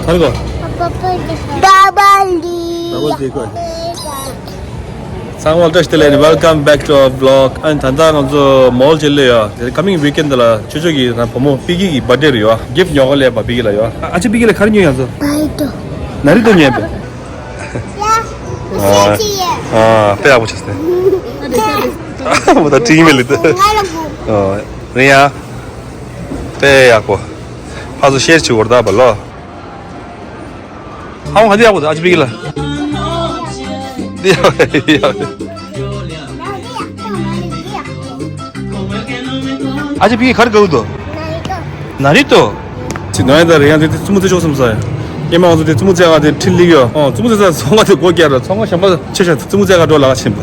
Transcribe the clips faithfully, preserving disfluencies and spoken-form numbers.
གར་གོ། Bubble tea. Bubble tea. ཚང་མ་བཀྲ་ཤིས་བདེ་ལེགས། Welcome back to our vlog. ཨ་ནི་ད་ལྟ་ང་ཚོ་མོལ་ཅིག་སླེབས་ཡོད། དེ་coming weekend ལ་ཅོ་ཅོ་གི་ན་བུ་མོ་པི་ཀི་གི་birthday རེད་ཡོད། gift ཉོ་ག་སླེབས་པ་པི་ཀི་ལ་ཡོད། ཨ་ཅེ་པི་ཀི་ལ་ག་རེ་ཉོས་ཡ་ཚོ། Naruto. Naruto ཉོས་པས། ཨ་དཔེ་ཡག་པོ་བྱས་ཏེ། མོ་ད་ཁྲིད་མེད་ལེ་ཏེ། ཨ་རེད་ཡ། དཔེ་ཡག་པོ། ཕ་ཚོ་ཤེར་བྱེད་འོར་ད་བ་ལོ། ཨ་ཧོ་ཧ་དེ་ཡག་པོ་ད་ཨ་ཅེ་པི་ཀི་ལ། དེ་ཡག་པོ་དེ་ཡག་པོ། ཨ་ཅེ་པི་ཀི་གར་གའུ་དོ། ན་རི་ཏོ། ཅི་ནོ་ཡ་ད་རེ་ཡང་དེ་རྩེད་མོ་རྩེ་ཆོག་སམ་ས་ཡ། ཨེ་མ་ང་ཚོ་དེ་རྩེད་མོ་རྩེ་ག་དེ་ཁྲིད་ལིག་ཡོད། ཨོ་རྩེད་མོ་རྩེ་ས་ཚོང་ཁང་དེ་སྒོ་རྒྱག་ར། ཚོང་ཁང་གཞན་པ་ཆེ་ཤ་རྩེད་མོ་རྩེ་ག་འགྲོ་ལག་ཕྱིན་པ།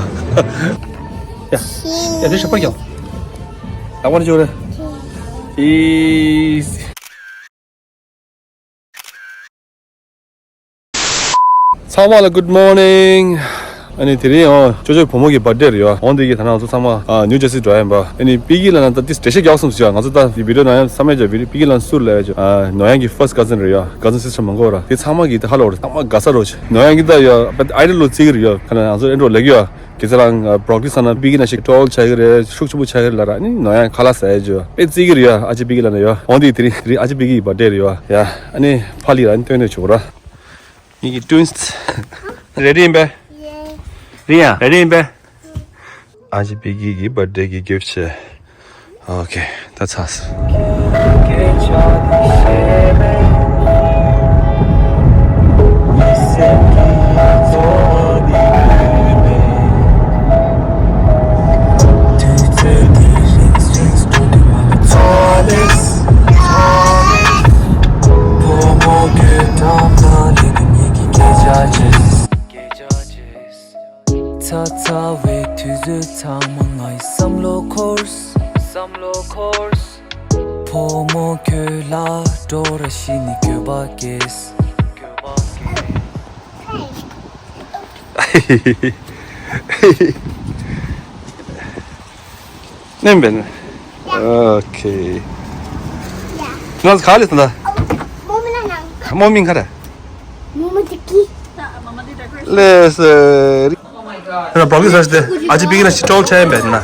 ཡ་ཡ་དེ་ཞབས་པར་ཀྱང་ལག་པར་འཇོག་རེ། ཨིས། ཚང་མ་ལ་good morning. ཨ་ནི་དེ་རིང་ཨོ་ཅོ་ཅོ་བུ་མོ་གི་birthday རེད་ཡ། འོང་དེ་གི་ད་ནང་ཚོ་ཚང་མ་ཨ་ནིའུ་ཇར་སི་འགྲོ་ཡ་ཡིན་པ། ཨ་ནི་པི་ཀི་ལ་ན་ད་ཏིས་འགྲེལ་བཤད་རྒྱག་སོང་ཟེར་ཡ། ང་ཚོ་ད་དེ་video ནང་ཡང་བསམ་ཡ་ཅོ་བི་པི་ཀི་ལ་ན་སུ་ལ་ཡ་ཅོ། ཨ་ནོ་ཡང་གི་first cousin རེད་ཡ། cousin sister མང་གོ་ར། དེ་ཚང་མ་གི་ད་ཧ་ལོ་རེད། ཚང་མ་དགའ་ས་རོ་ཆེ། ནོ་ཡང་གི་ད་ཡ་ཨ་ཡི་ཌོལ་ལོ་རྩི་གི་རེད་ཡ། ཁ་ན་ང་ཚོ་ཨེ་འགྲོ་ལེགས་ཡ། ཁྱེད་ཚོ་རང་broccoli ཟ་ན་པི་ཀི་ན་ཞིག་tall ཆགས་ཀྱི་རེད། ཤུགས་ཆེན་པོ་ཆགས་ཀྱི་རེད་ལབ་ར། ཨ་ནི་ནོ་ཡང་ཁ་ལག་ཟ་ཡ་ཅོ་དཔེ་རྩི་གི་རེད་ཡ། ཨ་ཅེ་པི་ཀི་ལ་ན་ཡ། འོང་དེ་དེ་རིང་དེ་རིང་ཨ་ཅེ་པི་ཀི་གི་birthday རེད་ཡ། ཡ་ཨ་ནི་ཕ་ལི་ལ་ཨ་ནི་སྟོན་ནས་ཆོག་ར། ངེད་ཀྱི་twins ready ཡིན་པས། རེད་ཡ། ready ཡིན་པས། ཨ་ཅེ་པི་ཀི་གི་birthday གི་gift བྱས། Okay, that's us. ཚ་ཚ་བའི་དུས་ཚོད་ཚང་མ་ངའི་བསམ་བློ་འཁོར། བསམ་བློ་འཁོར། བུ་མོ་ཁྱོད་ལ་འགྲོ་ར་ཤི་ནི་འགྱོད་པ་སྐྱེས། ནེམ་བེན། Okay. ང་ག་ལེ་ཐན་ད། མོ་མིང་ག་རེ། ལེས། ཡང་ན་broccoli ཟ་ཞིག་སྟེ། ཨ་ཅེ་པི་ཀི་ན་ཞིག་ཊོལ་ཆ་ཡིན་པས་ན། ཨ།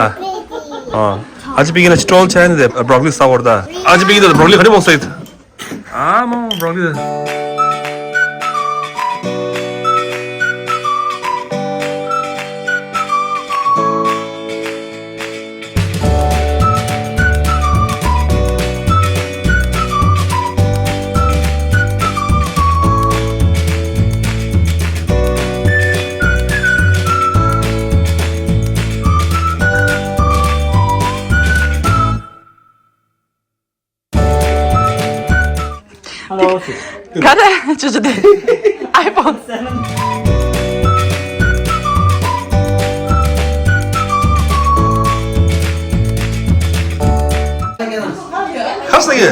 ཨ། ཨ་ཅེ་པི་ཀི་ན་ཞིག་ཊོལ་ཆ་ཡིན་ཏེ་broccoli ཟ་བར་ད། ཨ་ཅེ་པི་ཀི་ད་broccoli ག་ནས་མོ་ཟོས། ཨ་མོ་broccoli ད། Hello. ག་རེ་ཅོ་ཅོ་དེ། iPhone seven. ཁ་ས་གི།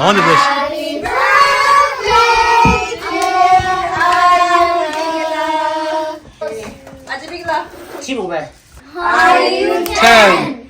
On the bus. Ten.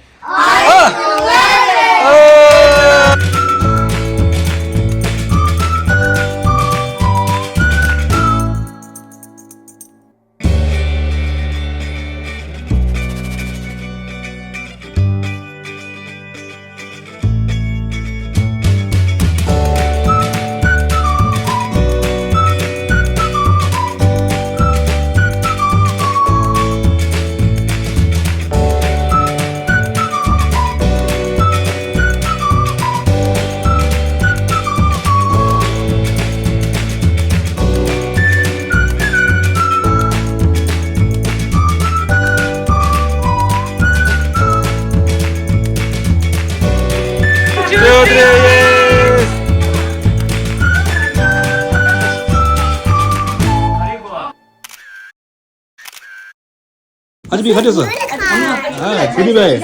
Two, three, yes. ཁ་ཏེ་སོ། ཨ་ཁུ་ནི་བའི།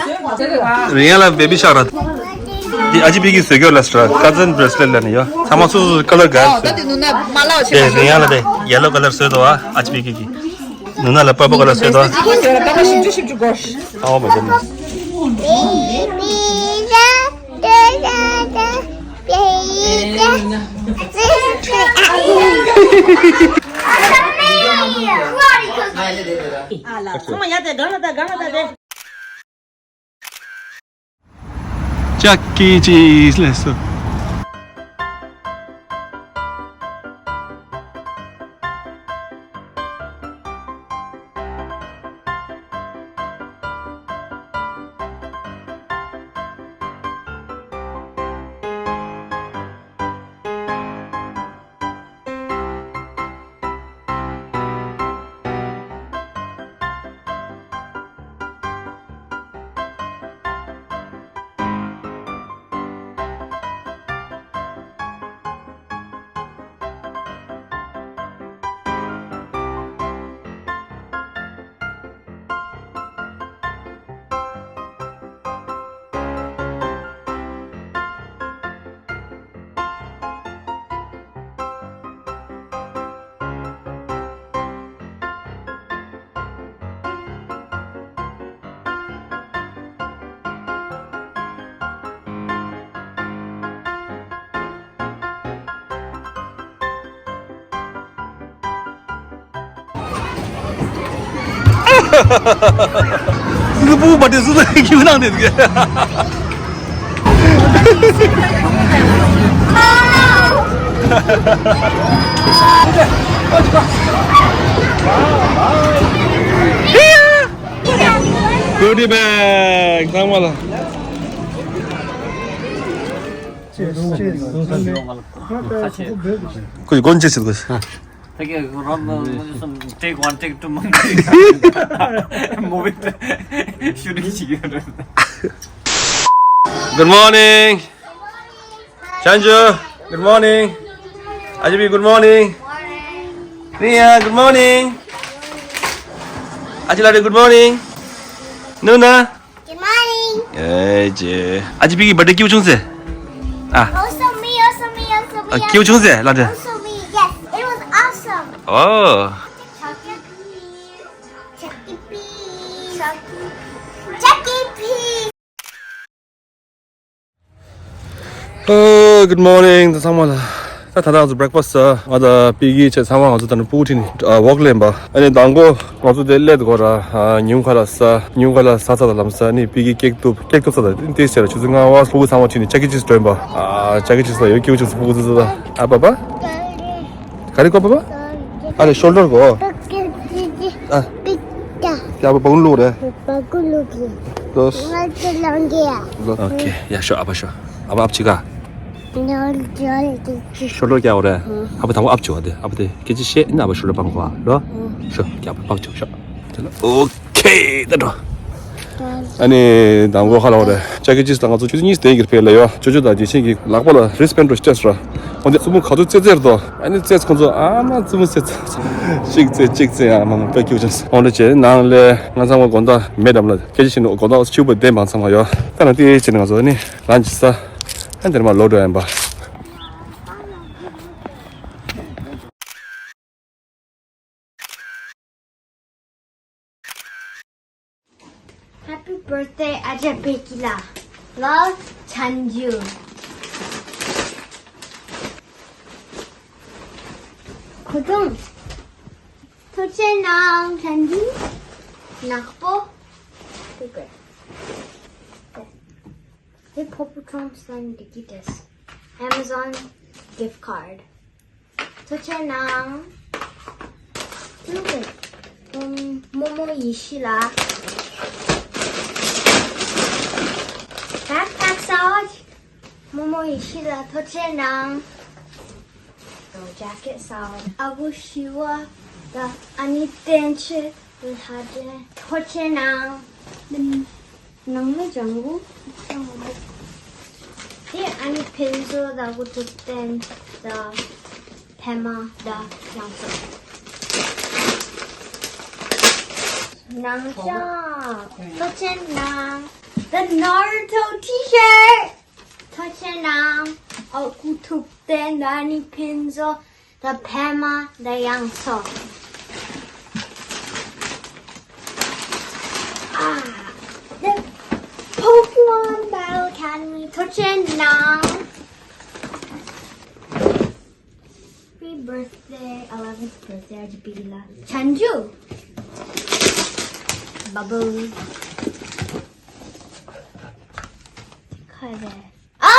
རིང་ཡ་ལ་བེ་བི་ཤག་ར། འདི་ཨ་ཅི་པི་གི་བཟོས་རྒྱུ་ལ་སི་ཊ་ཀ་ཛན་བྷེ་རེ་སི་ལེཊ་ལ་ནི་ཡོད། ཚང་མ་སོ་སོ་ཀ་ལར་ག་ཨོ་ད་དེ་ནུ་ན་མ་ལག་ཆེ་དེ་རིང་ཡ་ལ་དེ་ཡེ་ལོ་ཀ་ལར་བཟོས་འདུག་ཨ་ཨ་ཅི་པི་གི་གི། ནུ་ན་ལ་པར་པལ་ཀ་ལར་བཟོས་འདུག་ཨ། ད་ལྟ་ཞིབ་འཇུག་ཞིབ་འཇུག་གོ། ཨོ་མའི་གུཌ་ནེ་སི། ཚང་མ་ཡར་དེ་སྒང་ལ་ད་སྒང་ལ་ད་དེ། ཅག་གི་ཅིས་ལས་སོ། ལུས་པོ་བ་དེ་སུ་ལ་ཁྱིམ་ནང་དེ་གི། གོ་ཌི་བེག་ཚང་མ་ལ། ཁོ་ཡི་སྒོ་འབྱེད་ཟེར་དགོས། Take one, take two, movie shooting. Good morning. Chanju, good morning. Ajabi, good morning. Riya, good morning. Ajilari, good morning. Nuna. Good morning. ཨེ་ཅེ། ཨ་ཅེ་པི་གི་བར་ཐི་ཌེ་སྐྱིད་པོ་བྱུང་ཟེར། ཨ། Also me, also me, also me, ཨ། སྐྱིད་པོ་བྱུང་ཟེར་ལབ་དྲ། Also me, yes, it was awesome. Oh. Chuck E. Cheese. Chuck E. Cheese. Chuck E. Cheese. ཨོ། Good morning ད་ཚང་མ་ལ། ད་ད་ལྟ་ང་ཚོ་བྷེ་རེག་ཕ་སི་ཊི་ཟ། ང་དང་པི་ཀི་བཅས་ཚང་མ་ང་ཚོ་ད་ནི་སྤུ་གུ་ཁྲིད་ནས་ཝོག་ལེན་པ། ཨ་ནི་མདང་དགོང་ང་ཚོ་དེ་སླེབས་དགོས་ར། ཨ། ཉིན་གུང་ཁ་ལག་ཟ། ཉིན་གུང་ཁ་ལག་ཟ་ཚར་དང་ལམ་སང་ནི་པི་ཀི་ཀེག་གཏུབ། ཀེག་གཏུབ་ཚར་དང་ཏོག་ཙམ་ར་ཆུ་ཚོད་ལྔ་པ་སྤུ་གུ་ཚང་མ་ཁྲིད་ནས་ཅག་གི་ཅིས་འགྲོ་ཡིན་པ། ཨ། ཅག་གི་ཅིས་ལ་ཡོད། སྐྱིད་པོ་བྱུང་སོང་སྤུ་གུ་ཚོ་ཚོ། ཨ། པ་པ། ག་རེ་གོ་པ་པ། ཨ་རེ་ཤོལ་ཌར་གོ། ཨ། ཡ་པ་པ་ཀུན་ལུག་རེད། ལོས། ཨོ་ཁེ། ཡ་ཤོ་ཨ་པ་ཤོ། ཨ་པ་ཨབ་ཅི་ག། ཤོལ་ཌར་ཀྱ་འོ་རེད། ཨ་པ་དང་པོ་ཨབ་ཅི་བ་དེ། ཨ་པ་དེ་སྐད་ཆ་བཤད་ན་ཨ་པ་ཤོལ་ཌར་སྤང་གོ་ཨ་ལོ། ཤོ་ཀྱ་པ་པག་ཅོ་ཤོ། ཨོ་ཁེ། ད་འགྲོ། ཨ་ནི་དང་པོ་ཁ་ལ་འོ་རེད། ཅག་གི་ཅིས་ལ་ང་ཚོ་ཆུ་ཚོད་གཉིས་དེ་གིར་ཕེབས་ལ་ཡོད། ཅོ་ཅོ་དང་རྗེས་ཤིང་གི་ལག་པ་ལ་རིས་བེན་ཌི་རུ་སྤྲད་སོང་ར། འོ་འདི་སྲུ་མོ་ག་ཚོད་རྩེད་རྩེད་རེད་དོ། ཨ་ནི་རྩེད་ཁོང་ཚོ་ཨ་མ་རྩེད་མོ་རྩེད། གཅིག་རྩེད་གཅིག་རྩེད་ཨ་མ་མ་དཔེ་སྐྱིད་པོ་བྱུང་སོང་། འོ་འདྲ་བྱས་ནང་ལས་ང་ཚང་མ་དགོང་དག་མེ་ཌམ་ལ་སྐད་ཆ་བཤད་ནས་དགོང་དག་ཕྱུག་པོ་བདེ་མང་ཚང་མ་ཡོད། ད་ནང་དེ་བྱས་ནས་ང་ཚོ་ནི་ལན་ཅི་ཟ། ཨ་འདིར་མ་ལོག་འགྲོ་ཡིན་པ། Happy birthday, Aja Pekila. Love, Chanju. Kudung. Toche nang, Chanju. Nakpo. Super. Hey, Popo Trump send the guitars. Amazon gift card. ཐུགས་རྗེ་གནང་། ཀུན་ཏུ་ཀུན། རྨོ་མོ་ཡེ་ཤེས་ལགས། Backpack ཟ་འོ། རྨོ་མོ་ཡེ་ཤེས་ལགས་ཐུགས་རྗེ་གནང་། Jacket ཟ་འོ། ཨ་བུ་ཤི་བ་དང་ཨ་ནེ་བསྟན་ཆེ། ལྷ་ལྡན་ཐུགས་རྗེ་གནང་། ནང་མི་ལྗང་གུ། དེ་ཨ་ནེ་ཕུན་ཚོགས་དང་གུ་ཐུབ་བསྟན་དང་། ཕེ་མ་དང་ལྗང་གུ། ནང་ཤོག་ཐུགས་རྗེ་གནང་། The Naruto T-shirt. ཐུགས་རྗེ་གནང་། ཨ་ཁུ་ཐུག་ཏེ་ན་ནི་ཕིན་ཟོ། The Pema the Yang So. Ah, the Pokemon Battle Academy. ཐུགས་རྗེ་གནང་། Happy birthday, eleventh birthday, Ajipila. Chanju. Bubble. Kare. Oh!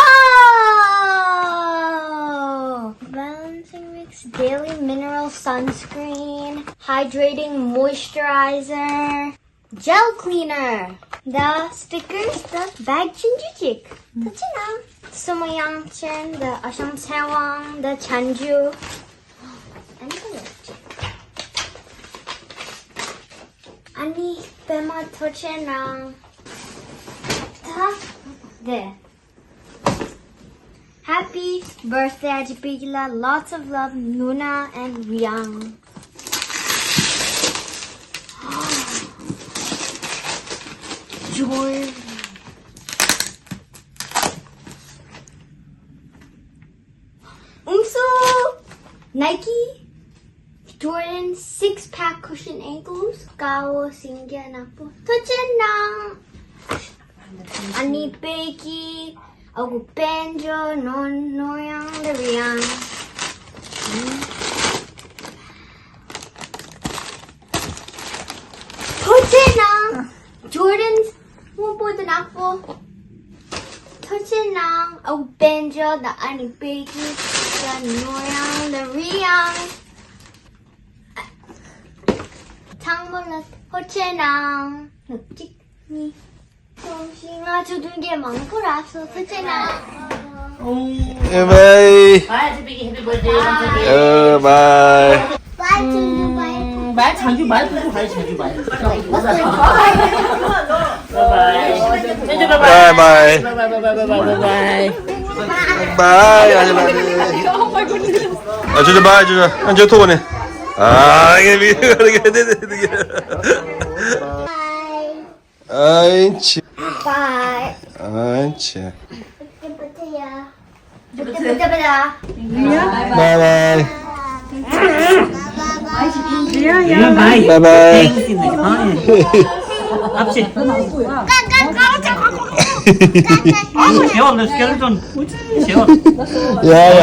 Balancing Mix Daily Mineral Sunscreen, Hydrating Moisturizer, Gel Cleaner, the stickers, the bag chinjujik, the china, Sumoyang Chen, the Asham Sewang, the Chanju, and the Lord. Ani Pema Toche Nang. Ta. There. Happy birthday, Ajipigila. Lots of love, Nuna and Riang. Joy. Umso. Nike. Jordan six pack cushion ankles. Kao Singya Napo. Toche Nang. Ani Peki, Agu Penjo, Non Noyang, the Riang. Toche Nang, Jordan's, Mupo the Napo. Toche Nang, Agu Penjo, the Ani Peki, the Noyang, the Riang. Tangmola, Toche Nang. Tik ni. Tongxi nga chu dun ge mang ko ra so Toche Nang. Bye bye. Bye, happy birthday once again. Bye. Bye to you, bye. Bye, Chanju, bye, bye, bye, Chanju, bye. Bye bye. Bye bye. Bye bye, bye bye, bye bye, bye bye, bye bye. Bye, Ajay. Oh my goodness. 아, 저저 봐, 저저. 아, 저 ཐོག་ནས. 아, 이게 미- Bye. 아이치. Bye. 아이치. Bye bye. Bye bye. Bye bye. 야, 야.